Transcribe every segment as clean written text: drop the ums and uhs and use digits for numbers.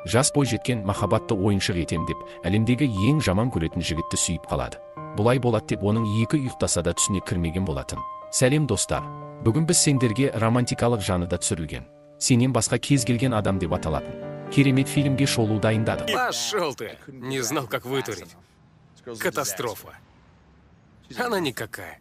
Жас бойжеткен махаббатты ойыншық етем деп, әлемдегі ең жаман көретін жігітті сүйіп қалады. Бұлай болады деп оның екі ұйықтаса да түсіне кірмеген болатын. Сәлем, достар. Бүгін біз сендерге романтикалық жанрда түсірілген «Сенен басқа кез келген адам» деп аталатын керемет фильмге шолу дайындадық. Пошел ты! Не знал, как вытурить. Катастрофа. Она никакая.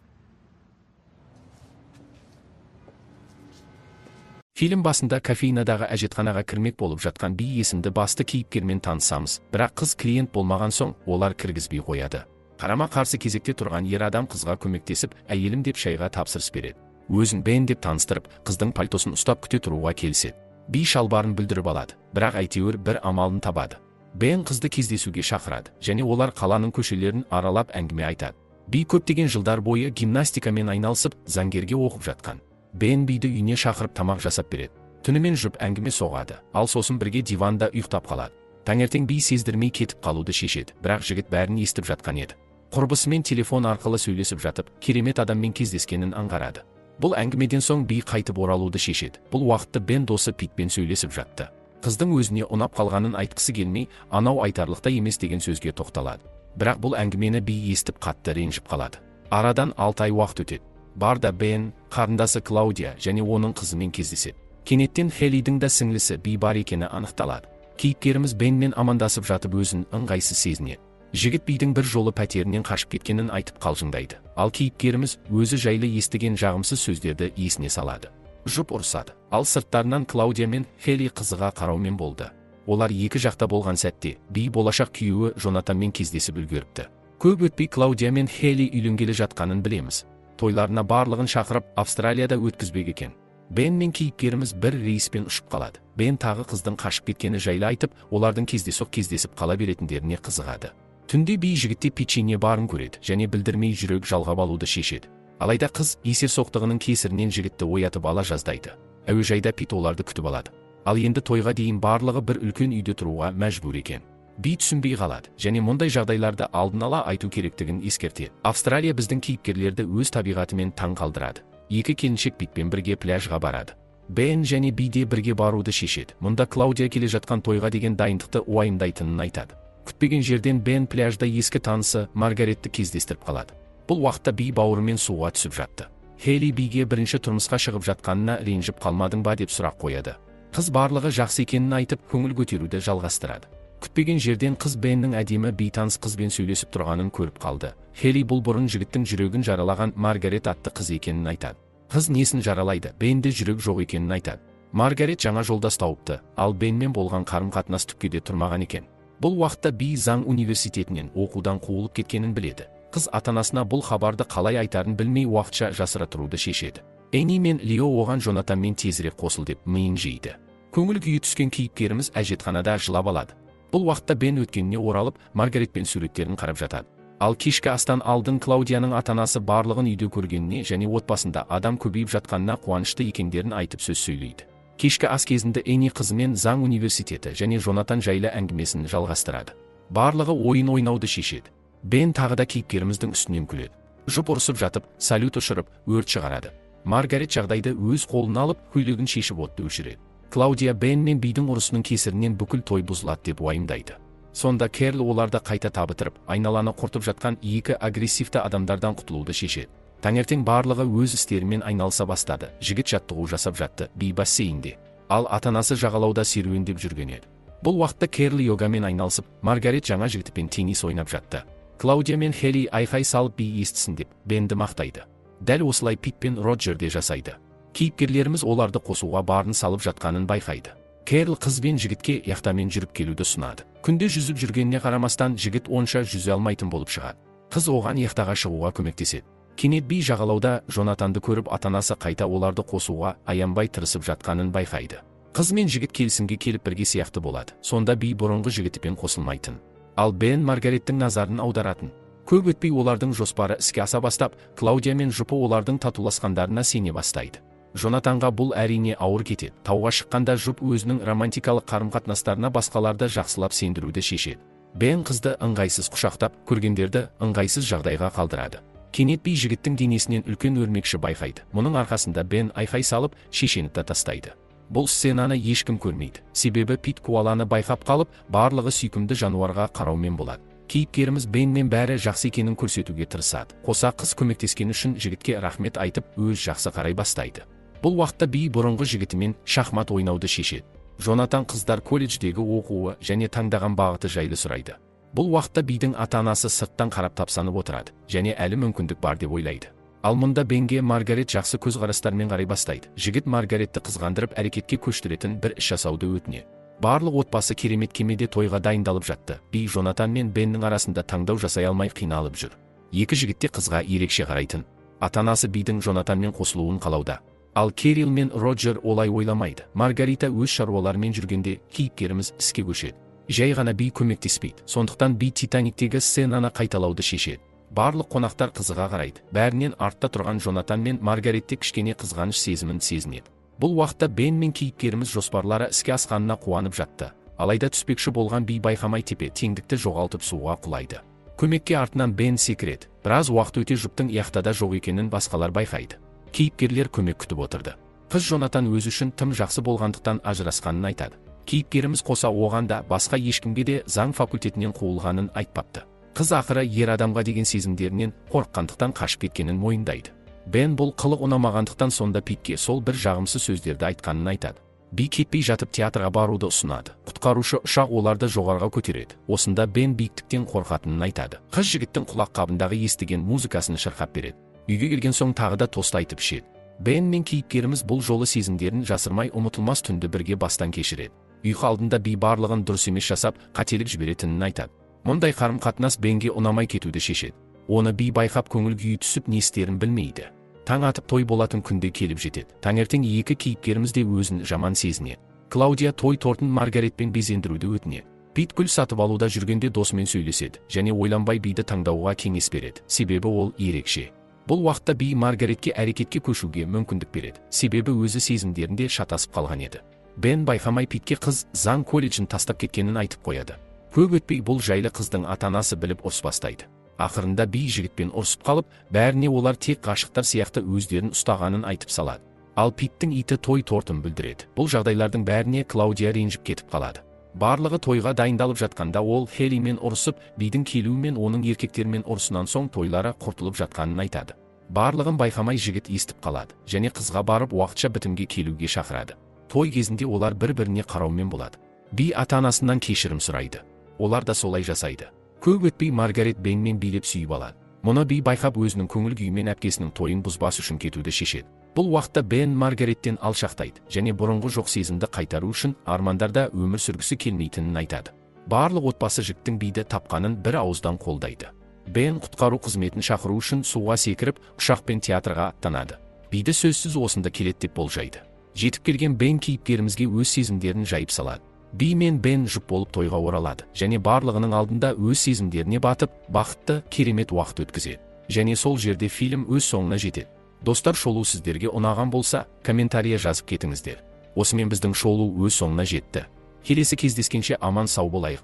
Фильм басында кофейнадағы әжетханаға кірмек болып жатқан Би есімді басты кейіпкермен танысамыз, бірақ қыз клиент болмаған соң, олар кіргізбей қояды. Қарама қарсы кезекте тұрған ер адам қызға көмектесіп, әйелім деп шайға тапсырыс береді. Өзін Бен деп таныстырып, қыздың пальтосын ұстап күте тұруға келіседі. Би шалбарын бүлдіріп алады, бірақ әйтеуір бір амалын табады. Бен қызды кездесуге шақырады және олар қаланың көшелерін аралап, әңгіме айтады. Би көптеген жылдар бойы гимнастикамен айналысып, заңгерге оқып жатқан. Бен Биді үйіне шақырып, тамақ жасап береді. Түнімен жұп әңгіме соғады, ал сосын бірге диванда ұйықтап қалады. Таңертең Би сездірмей кетіп қалуды шешеді, бірақ жігіт бәрін естіп жатқан еді. Құрбысымен телефон арқылы сөйлесіп жатып, керемет адаммен кездескенін аңғарады. Бұл әңгімеден соң Би қайтып оралуды шешеді. Бұл уақытты Бен досы Питпен сөйлесіп жатты. Қыздың өзіне ұнап қалғанын айтқысы келмей, анау айтарлықтай емес деген сөзге тоқталады. Бірақ бұл әңгімені Би естіп, қатты ренжіп қалады. Арадан 6 ай уақыт өтеді. Барда Бен қарындасы Клаудия және оның қызымен кездеседі. Кенеттен Хелидің да сіңлісі Би бар екені анықталады. Кейіпкеріміз Бенмен амандасып жатып, өзін ыңғайсыз сезінеді. Жігіт Бидің бір жолы пәтерінен қашып кеткенін айтып қалжыңдайды. Ал кейіпкеріміз өзі жайлы естіген жағымсыз сөздерді есіне салады. Жұп ұрысады. Ал сырттарынан Клаудия мен Хели қызыға қараумен болды. Олар екі жақта болған сәтте Би болашақ күйеуі Жонатанмен кездесіп үлгеріпті. Көп өтпей Клаудия мен Хели үйленгелі жатқанын білеміз. Тойларына барлығын шақырып, Австралияда өткізбек екен. Бен мен кейіпкеріміз бір рейспен ұшып қалады. Бен тағы қыздың қашып кеткені жайлы айтып, олардың кездейсоқ кездесіп қала беретіндеріне қызығады. Түнде Би жігітте печенье барын көреді және білдірмей жүрек жалғап алуды шешеді. Алайда қыз есерсоқтығының кесірінен жігітті оятып ала жаздайды. Әуежайда Пит оларды күтіп алады. Ал енді тойға дейін барлығы бір үлкен үйде тұруға мәжбүр екен. Би түсінбей қалады және мұндай жағдайларды алдын ала айту керектігін ескертеді. Австралия біздің кейіпкерлерді өз табиғатымен таң қалдырады. Екі келіншек Питпен бірге пляжға барады. Бен және Би де бірге баруды шешеді. Мұнда Клаудия келе жатқан тойға деген дайындықты уайымдайтынын айтады. Күтпеген жерден Бен пляжда ескі танысы Маргаретті кездестіріп қалады. Бұл уақытта Би бауырымен суға түсіп жатты. Хейли Биге бірінші тұрмысқа шығып жатқанына ренжіп қалмадың ба деп сұрақ қояды. Қыз барлығы жақсы екенін айтып, көңіл көтеруді жалғастырады. Күтпеген жерден қыз Беннің әдемі бейтаныс қызбен сөйлесіп тұрғанын көріп қалды. Хейли бұл бұрын жігіттің жүрегін жаралаған Маргарет атты қыз екенін айтады. Қыз несін жаралайды, Бенде жүрек жоқ екенін айтады. Маргарет жаңа жолдас тауыпты, ал Бенмен болған қарым-қатынас түкке де тұрмаған екен. Бұл уақытта Би заң университетінен оқудан қуылып кеткенін біледі. Қыз ата-анасына бұл хабарды қалай айтарын білмей, уақытша жасыра тұруды шешеді. Эни мен Лео оған Жонатанмен тезірек қосыл деп миын жейді. Көңіл күйі түскен кейіпкеріміз әжетханада жылап алады. Бұл уақытта Бен өткеніне оралып, Маргаретпен суреттерін қарап жатады. Ал кешкі астан алдын Клаудияның ата-анасы барлығын үйде көргеніне және отбасында адам көбейіп жатқанына қуанышты екендерін айтып, сөз сөйлейді. Кешкі ас кезінде Эни қызымен заң университеті және Жонатан жайлы әңгімесін жалғастырады. Барлығы ойын ойнауды шешеді. Бен тағы да кейіпкеріміздің үстінен күледі. Жұп ұрысып жатып, салют ұшырып, өрт шығарады. Маргарет жағдайды өз қолына алып, көйлегін шешіп, отты өшіреді. Клаудия Бен мен Бидің ұрысының кесірінен бүкіл той бұзылады деп уайымдайды. Сонда Керл оларды қайта табытырып, айналаны құртып жатқан екі агрессивті адамдардан құтылуды шешеді. Таңертең барлығы өз істерімен айналыса бастады. Жігіт жаттығу жасап жатты, Би бассейнде. Ал ата-анасы жағалауда серуендеп жүрген еді. Бұл уақытта Керл йогамен айналысып, Маргарет жаңа жігітпен теннис ойнап жатты. Клаудия мен Хели айқай салып, Би естісін деп, Бенді мақтайды. Дәл осылай Пит пен Роджер де жасайды. Кейіпкерлеріміз оларды қосуға барын салып жатқанын байқайды. Керл қыз бен жігітке яхтамен жүріп келуді ұсынады. Күнде жүзіп жүргеніне қарамастан, жігіт онша жүзе алмайтын болып шығады. Қыз оған яхтаға шығуға көмектеседі. Кенет Би жағалауда Жонатанды көріп, ата-анасы қайта оларды қосуға аянбай тырысып жатқанын байқайды. Қыз мен жігіт келісімге келіп, бірге сияқты болады. Сонда Би бұрынғы жігітімен қосылмайтын. Ал Бен Маргареттің назарын аударатын. Көп өтпей олардың жоспары іске аса бастап, Клаудия мен жұпы олардың татуласқандарына сене бастайды. Жонатанға бұл, әрине, ауыр кетеді. Тауға шыққанда жұп өзінің романтикалық қарым-қатынастарына басқаларды жақсылап сендіруді шешеді. Бен қызды ыңғайсыз құшақтап, көргендерді ыңғайсыз жағдайға қалдырады. Кенет Би жігіттің денесінен үлкен өрмекші байқайды. Мұның арқасында Бен айқай салып, шешеніп та тастайды. Бұл сценаны ешкім көрмейді. Себебі Пит коаланы байқап қалып, барлығы сүйкімді жануарға қараумен болады. Кейіпкеріміз Бенмен бәрі жақсы екенін көрсетуге тырысады. Қоса қыз көмектескені үшін жігітке рахмет айтып, өз жақсы қарай бастайды. Бұл уақытта Би бұрынғы жігітімен шахмат ойнауды шешеді. Джонатан қыздар колледждегі оқуы және таңдаған бағыты жайлы сұрайды. Бұл уақытта Бидің ата-анасы сырттан қарап тапсанып отырады және әлі мүмкіндік бар деп ойлайды. Ал мұнда Бенге Маргарет жақсы көзқарастармен қарай бастайды. Жігіт Маргаретті қызғандырып әрекетке көштіретін бір іс жасауды өтінеді. Барлық отбасы керемет кемеде тойға дайындалып жатты. Би Джонатан мен Беннің арасында таңдау жасай алмай қиналып жүр. Екі жігіт те қызға ерекше қарайтын. Ата-анасы Бидің Джонатанмен қосылуын қалауда. Ал Керил мен Роджер олай ойламайды. Маргарита өз шаруаларымен жүргенде кейіпкеріміз іске көшеді. Жай ғана Би көмектеспейді. Сондықтан Би Титаниктегі сценаны қайталауды шешеді. Барлық қонақтар қызыға қарайды. Бәрінен артта тұрған Джонатан мен Маргаретте кішкене қызғаныш сезімін сезінеді. Бұл уақытта Бен мен кейіпкеріміз жоспарлары іске асқанына қуанып жатты. Алайда түспекші болған Би байқамай тепе теңдікті жоғалтып суға құлайды. Көмекке артынан Бен секіреді. Біраз уақыт өте жұптың яхтада жоқ екенін басқалар байқайды. Кейіпкерлер көмек күтіп отырды. Қыз Джонатан өзі үшін тым жақсы болғандықтан ажырасқанын айтады. Кейіпкеріміз қоса оған да басқа ешкімге де заң факультетінен қуылғанын айтпапты. Қыз ақыры ер адамға деген сезімдерінен қорыққандықтан қашып кеткенін мойындайды. Бен бұл қылық ұнамағандықтан сонда Питке сол бір жағымсыз сөздерді айтқанын айтады. Би кетпей жатып театрға баруды ұсынады. Құтқарушы ұшақ оларды жоғарыға көтереді. Осында Бен биіктіктен қорқатынын айтады. Қыз жігіттің құлақ қабындағы естіген музыкасын шырқап береді. Үйге келген соң тағы да тост айтып ішеді. Бен мен кейіпкеріміз бұл жолы сезімдерін жасырмай ұмытылмас түнді бірге бастан кешіреді. Ұйқы алдында Би барлығын дұрыс емес жасап, қателік жіберетінін айтады. Мұндай қарым-қатынас Бенге ұнамай кетуді шешеді. Оны Би байқап көңіл күйі түсіп не істерін білмейді. Таң атып той болатын күнде келіп жетеді. Таңертең екі кейіпкеріміз де өзін жаман сезінеді. Клаудия той тортын Маргаретпен безендіруді өтінеді. Пит гүл сатып алуда жүргенде досымен сөйлеседі және ойланбай Биді таңдауға кеңес береді. Себебі ол ерекше. Бұл уақытта Би Маргаретке әрекетке көшуге мүмкіндік береді. Себебі өзі сезімдерінде шатасып қалған еді. Бен байқамай Питке қыз заң колледжін тастап кеткенін айтып қояды. Көп өтпей бұл жайлы қыздың ата-анасы біліп ұрыс бастайды. Ақырында Би жігітпен ұрысып қалып, бәріне олар тек ғашықтар сияқты өздерін ұстағанын айтып салады. Ал Питтің иті той тортын бүлдіреді. Бұл жағдайлардың бәріне Клаудия ренжіп кетіп қалады. Барлығы тойға дайындалып жатқанда ол Хелимен ұрысып, Бидің келуімен оның еркектермен ұрысынан соң тойлары құртылып жатқанын айтады. Барлығын байқамай жігіт естіп қалады және қызға барып уақытша бітімге келуге шақырады. Той кезінде олар бір-біріне қараумен болады. Би ата-анасынан кешірім сұрайды. Олар да солай жасайды. Көп өтпей Маргарет Бенмен билеп сүйіп алады. Мұны Би байқап өзінің көңіл күйімен әпкесінің тойын бұзбас үшін кетуді шешеді. Бұл уақытта Бен Маргареттен алшақтайды және бұрынғы жоқ сезімді қайтару үшін армандарда өмір сүргісі келмейтінін айтады. Барлық отбасы жігіттің Биді тапқанын бір ауыздан қолдайды. Бен құтқару қызметін шақыру үшін суға секіріп, ұшақпен театрға аттанады. Биді сөзсіз осында келеді деп болжайды. Жетіп келген Бен кейіпкерімізге өз сезімдерін жайып салады. Би мен Бен жұп болып тойға оралады және барлығының алдында өз сезімдеріне батып, бақытты, керемет уақыт өткізеді. Және сол жерде фильм өз соңына жетеді. Достар, шолу сіздерге ұнаған болса, комментария жазып кетіңіздер. Осымен біздің шолу өз соңына жетті. Келесі кездескенше аман сау болайық.